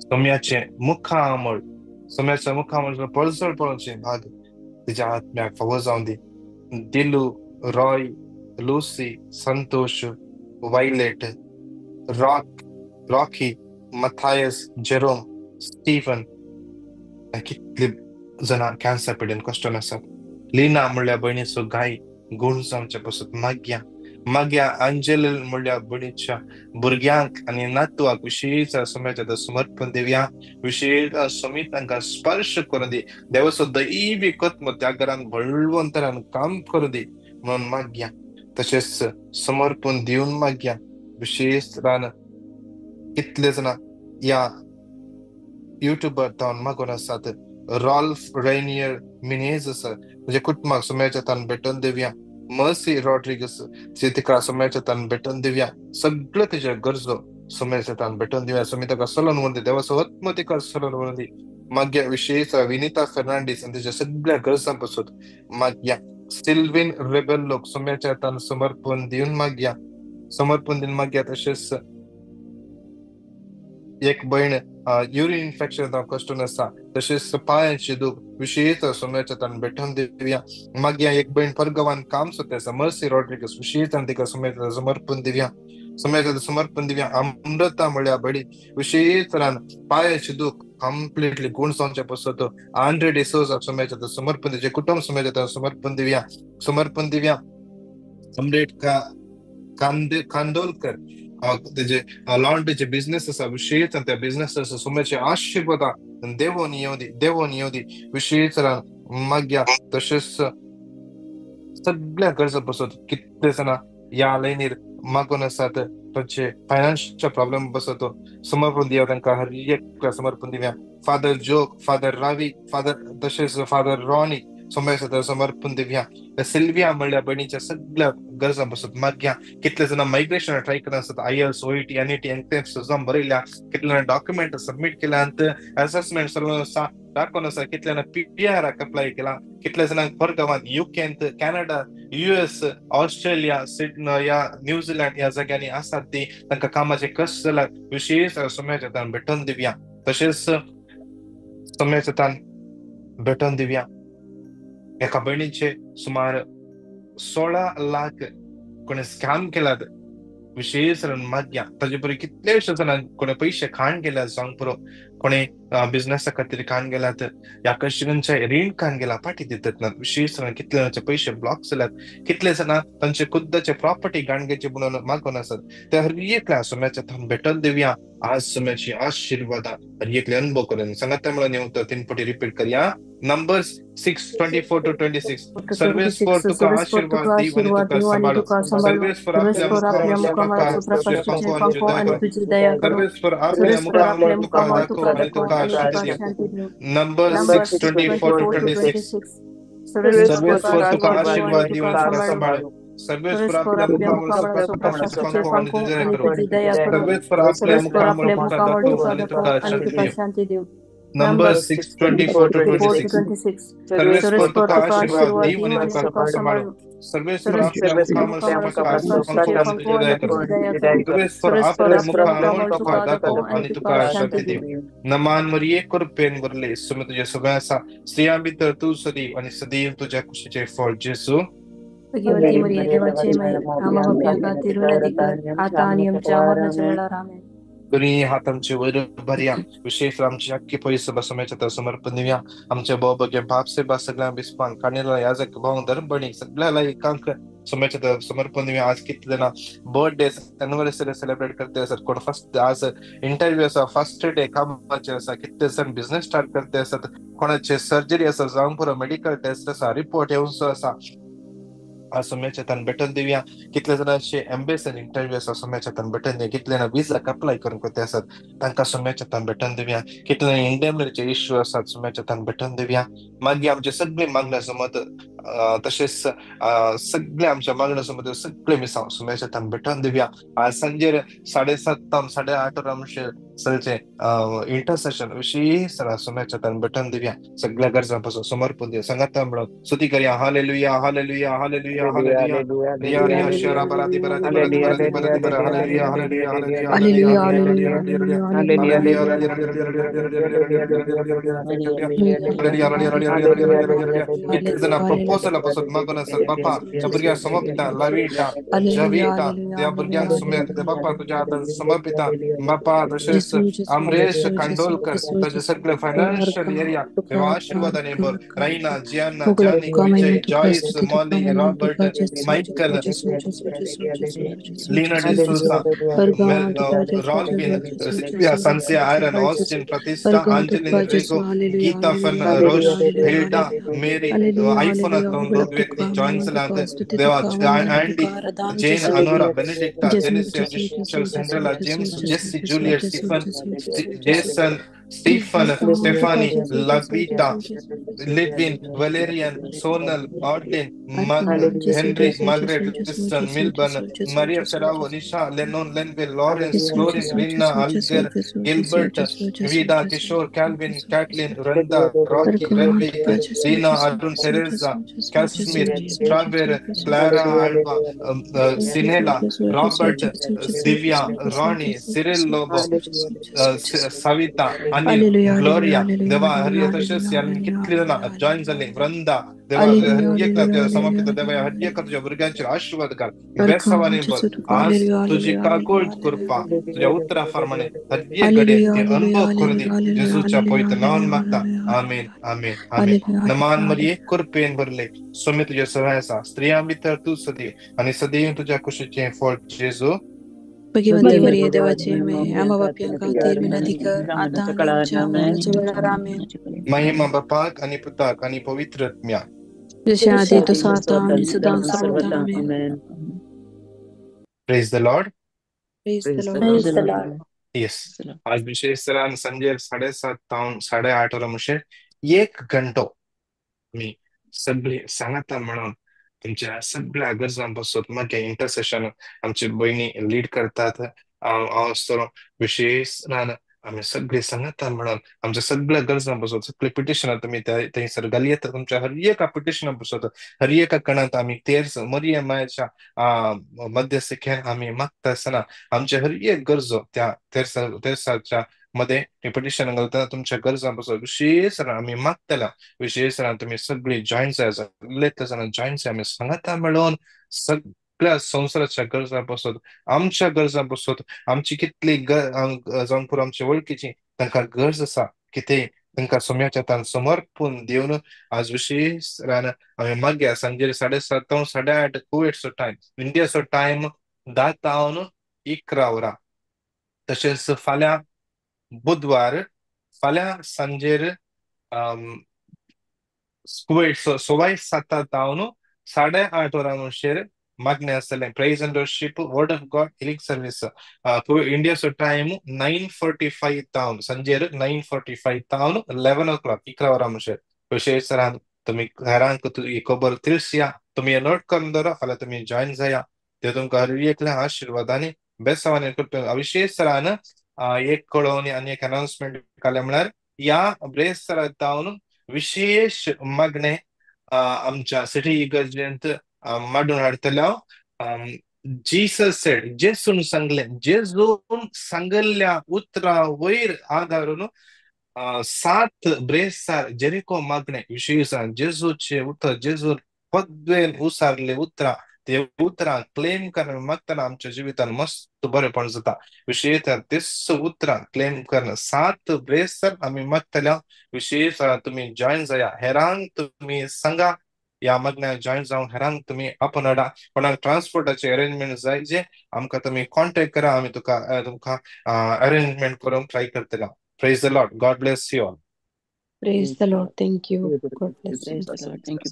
सोम्याचें मुखामळ, सोम्याच्या मुखामळ पळसळ पळोवचें भाग तिच्या आत्म्याक फावो जावं दी. Dilu, Roy, Lucy, Santosh, Violet, Rocky, Matthias, Jerome, Stephen, कितली जाणां कॅन्सर पिडेन कश्ट आसात. लीना म्हणल्या भयणीचो गाय गुण जावचे पासून मागया, मागया. अंजल म्हणल्या भयणीच्या भुरग्यांक आनी नातवाक विशेश सुम्याच्या हातार समर्पण दिवया. विशेश सुमी तांकां स्पर्श करूं दी, देवाचो दैवी कत्म त्या घरान बळवंतरान काम करूं दी म्हणून मागया. तशेंच समर्पण दिवन मागया. विशेश तरान कितले जाणां ह्या युट्यूबार तावन मागून आसात. रॉल्फ रेनियर मिनेज आसा, म्हणजे कुटुंबाक सुम्याच्या हातान भेटोवन दिवया. मर्सी रॉड्रिगस तिका सुम्याच्या हातान भेटोवन दिवया. सगळ्यो तिज्यो गरजो सुम्याच्या हातान भेटोवन दिवया. सुमी ताका सलोन व्हरून दी, देवाचो आत्मो तिका सलोन व्हरून दी, मागया. विशेश विनिता फर्नांडीस आनी तिच्या सगळ्या गरजां पासून मागया. सिल्विन रेबेल्लोक सुम्याच्या हातान समर्पण दिवन मागया, समर्पण दिवन मागया. तशेंच एक भयण युरिन इन्फेक्शन कश्टून आसा, तशेंच पांयांची दूख विशेष सोम्याच्या तान भेटून दिवया. मागीर एक भयण परगवान काम सोदता आसा, मर्सी रॉड्रिगस, विशेष तिका सोम्याच्या समर्पण दिवया, सोम्याच्या समर्पण दिवया. अमृता म्हळ्यार बडी विशेष तरान पांयाची दूख कंप्लिटली गुण जावचे पसत आंड्रे डिसोजा सोम्याच्या समर्पण दिवचें, कुटुंब सोम्याच्या समर्पण दिवया, समर्पण दिवया. अमरेट खांडोलकर तेजे लॉन्ड्रीचे बिझनेस आसा, विशेष त्या बिझनेस सोम्याचे आशीर्वाद देवोन येवं दी, देवोन येवं दी विशेष मागया. तशेंच सगळ्या गरजा बसत कितले जाणां ह्या लायनीर मागून आसात, तांचे फायनान्शियल प्रॉब्लेम बसत समर्पण दिया तांकां, हर एकल्या समर्पण दिवया. Father joke, father Ravi, father तशेंच फादर रॉनी सोम्याच्या समर्पण दिवया. सिल्विया म्हणल्या भयणीच्या सगळ्या गरजां बसत मागया. कितले जाणां मायग्रेशन ट्राय करत आसत, IELTS, OET, NET, NCLEX exam बरयल्या, कितले जाणां डॉक्युमेंट सबमीट केल्यात, असेसमेंट सर्व आसा दाखोवन आसा, कितले जाणां पीआराक अप्लाय केला, कितले जाणांक परगांवांत युकेंत, कॅनडा, युएस, ऑस्ट्रेलिया, सिडनी या न्यूझीलंड ह्या जाग्यांनी आसात ती तांकां कामाचे कश्ट जाल्यात, विशेष सोम्याच्या तान भेटोवन दिवया. तशेंच सोम्याच्या तान भेटोवन दिवया. एका भयणीचे सुमार 16 लाख कोणे स्कॅम केलात, विशेष मागया. ताजे बरोबर कितलेशे जाणां कोणे पयशे खाण गेल्यात जावंक पुरो, कोणे बिझनेसा खातीर खाण गेल्यात, ह्या कश्टरांचे रीण खाण गेला पाटी दितात ना, विशेष कितले जाणांचे पयशे ब्लॉक जाल्यात, कितले जाणां तांचे खुद्दाचे प्रॉपर्टी गाण घेवचे म्हणून मागून आसात. ते हर एकल्या सोम्याच्या थंय भेटोवन दिवया. आज सोम्याची आशीर्वादा हर एकले अनुभव करून सांगात म्हणून येवं 3 पटी रिपीट करया. Numbers 6:24 to 26. सर्वेस्पर तुका आशीर्वाद दीव आनी तुका सांबाळू. सर्वेस्पर आपल्या मुखामळार तुझे पंखो आनी तुझी दया करू. सर्वेस्पर आपल्या मुखामळार तुका दाखोवं आनी तुका शांती दीव. Numbers 6:24 to 26. सर्वेस्पर तुका आशीर्वाद दीव आनी तुका सांबाळू. सर्वेस्पर आपल्या मुखामळार तुझे पंखो आनी तुझी दया करू. सर्वेस्पर आपल्या मुखामळार तुका दाखोवं आनी तुका शांती दीव. Numbers 6:24 to 26. सर्वेस्पर तुका आशीर्वाद दीव आनी तुका सांबाळू. सर्वेस्पर आपल्या मुखामळार तुझे पंखो आनी तुझी दया करू. सर्वेस्पर आपल्या मुखामळार तुका दाखोवं आनी तुका शांती दीव. नमान मरिये कृपेन भरले, सुमे तुझे सगळें आसा, स्त्रियां भितर तूं सदैव आनी सदैव तुज्या कुशीचें फळ जेजू. भगवती मरिये देवाची माई, आम्हा पाप्यां खातीर विनंती कर, आता आनी आमच्या मरणाच्या वेळार. आमेन. दोन्ही हात आमचे वयर भरया. विशेष आमची अख्खी पयस समयाच्या तर समर्पण दिवया. आमच्या भाव बाप सेबा सगळ्या बिस्पांक काणेला याजक भाव धर्मबणी सगळ्याला एकांक समयाच्या तर समर्पण दिवया. आज कितले जाणां बर्थडे एनिवर्सरी सेलिब्रेट करते आसात, कोण फर्स्ट आज इंटरव्यू आसा, फर्स्ट डे कामाचेर आसा, कितले जाण बिझनेस स्टार्ट करते आसात, कोणाचे सर्जरी आसा जावंक पुरो, मेडिकल टेस्ट आसा, रिपोर्ट येवचो आसा, आज सोम्याच्या तान भेटोवन दिवया. कितले जाणांचे एम्बेसीन इंटरव्यू आसा, सोम्याच्या तान भेटोवन दिवया. कितले जाणां विजाक अप्लाय करून करते आसात, तांकां सोम्याच्या तान भेटोवन दिवया. कितले जाणां इंडेमनीचे इश्यू आसात, सोम्याच्या तान भेटोवन दिवया. मागीर आमचे सगळे मागण्या समत तशेंच सगळे आमच्या मागण्या समत सगळे मिसांव सोम्याच्या तान भेटोवन दिवया. आज सांजेर 7:30 8:30 वर आमचे चलचे इंटरसेशन विशेष सोम्याच्या तान भेटोवन दिवया. सगळ्या गरजांपासून समर्पण दिवया. सांगाता म्हणून स्तुती करया. Hallelujah, hallelujah, hallelujah, hallelujah. Riya Riya शरा बरा दी बरा दी बरा दी बरा दी बरा दी बरा. Hallelujah, hallelujah, hallelujah, hallelujah, hallelujah. कितले जाणां प्रपोजल पासून मागून आसात बापा, त्या भुरग्यांक समर्पिता, लाविटा, जविता, त्या भुरग्यांक बापा तुज्या हातान समर्पिता बापा. तशेंच अमरेश खांडोलकर ताचे सगळे फायनान्शियल एरिया देवा आशीर्वादाने भर. Raina, Gianna, Johnny, Vijay, Joyce, Molly, Robert, Michael, Lina D'Souza, Rolvin, Sylvia, Sancia, Aaron, Austin, Pratishtha, Angeline Rego, Geetha Fern, Rosh, Hilda, Mary, iPhone दोग व्यक्ती जॉइन जाल्यात देवा, Andy, Jane, Anora, Benedicta, Genesis, Michelle, Cinderella, James, Jesse, Juliet, Stephen, Jason, Stephen, Stephanie, Lavita, Lidwin, Valerian, Sonal, Audlin, Henry, Margaret, Liston, Milburn, Maria Ferrao, Nisha, Lennon, Lenville, Lawrence, Florin, Rina, Alger, Gilbert, Vida, Kishore, Calvin, Kathleen, Randa, Rocky, Renwick, Rina, Arun, Teresa, Casimir, Traver, Clara, Alba, Sinela, Robert, Divya, Ronnie, Cyril Lobo, Savita, Anil, Gloria, देवा हर तशेंच कितली जाणां join जाली, वृंदा, देवा हर एक समर्पित देवा हर एक तुझ्या भुरग्यांचेर आशीर्वाद घाल, बेसावानी भर. आज तुझी काकूळ कृपा तुझ्या उतरा प्रमाणे हर एक घडये ते अनुभव करू दी, जेजूच्या पवित्र नावान मागता, आमेन, आमेन, आमेन. नमान मरिये, कृपेन भरले, स्वामी तुझ्या सहाय आसा, स्त्रियां भितर तूं सदैव आनी सदैव तुझ्या कुशीचें फळ जेजू. भगवंती मरिये, देवाची माये, आम्हा पाप्यां खातीर विनंती कर, आता आणि आमच्या मरणाच्या वेळार. आमेन. महिमा बापाक आणि पुताक आणि पवित्र आत्म्याक, जशें आदी तसो आतां आनी सदां सर्वदा. आमेन. Praise the Lord. Praise the Lord. Praise the Lord. Yes, आज विशेष तरान संजे 7:30 तावन 8:30 वरां म्हणशे 1 घंटो आमी सगळी सांगाता म्हणून तुमच्या सगळ्या गरजां पासून मागीर इंटरसेशन आमची भयणी लीड करतात. हांव आसतलो विशेष रान आमी सगळी सांगाता म्हणून आमच्या सगळ्या गरजां पासून सगळे पिटिशनां तुमी थंयसर घालयेता. तुमच्या हर एका पिटिशना पासून हर एका कणांत आमी तेर्स मरिया मायच्या मध्यस्थेन आमी मागता आसतना आमच्या हर एक गरजो त्या तेर्साच्या मध्ये पिटिशन घालतना तुमच्या गरजां पासून विशेष आमी मागतल्या. विशेष तुमी सगळी जॉईन जाय, सगळे जाणां जॉईन जाय, आमी सांगाता मेळोवन सगळ्या संवसाराच्या गरजां पासून आमच्या गरजां पासून आमची कितली जावन पुरो आमच्या वळखीची तांकां गरज आसा कितें तांकां सोम्याच्या तान समर्पण दिवन आज विशेष रान आमी मागया. सांजेर 7:30 8:30 कुवेटचो टायम, इंडियाचो टायम 10 तावन 11 वरां. तशेंच फाल्यां बुधवार फाल्यां सांजेर कुवेट 7:15 तावन 8:30 वरां म्हणशेर मागणें आसतलें. Praise and worship, word of God, healing service. इंडियाचो time 9:45 तावन सांजेर 9:45 तावन 11 o'clock 11 वरां म्हणशेर. विशेष तरान तुमी हेरांक ही खबर तिळसया, तुमी नोट करून दवरा, फाल्यां तुमी जॉईन जाया. ते तुमकां हर एकल्या आशिर्वादांनी बेसावानी कृपेन. विशेष तरान एक कळोवणी आनी एक अनाउन्समेंट काडल्या म्हळ्यार ह्या ब्रेस्तारा जावन विशेष मागणें आमच्या सिटी इगर्जेंत मांडून हाडटले. जीसस सेड, जेजून सांगलें, जेजून सांगल्ल्या उतरां वयर आदारून 7 ब्रेस्तार जेरिको मागणें. विशेष जेजूचे उतर, जेजून पदवेन उसारले उतरां, ते उतरां क्लेम करून मागतना आमच्या जिवितान मस्त बरेपण जाता. विशेष तेच उतरां क्लेम करून 7 ब्रेस्तार आमी मागतल्या. विशेष तुमी जॉईन जाया, हेरांक तुमी सांगा, ह्या मागण्या जॉईन जावन हेरांक तुमी आपोवन हाडा. कोणाक ट्रान्सपोर्टाचे अरेंजमेंट जाय जे आमकां तुमी कॉन्टेक्ट करा, आमी तुमकां अरेंजमेंट करूंक ट्राय करतले. Praise the Lord. God bless you all. Praise the Lord. Thank you. God bless you. Thank you.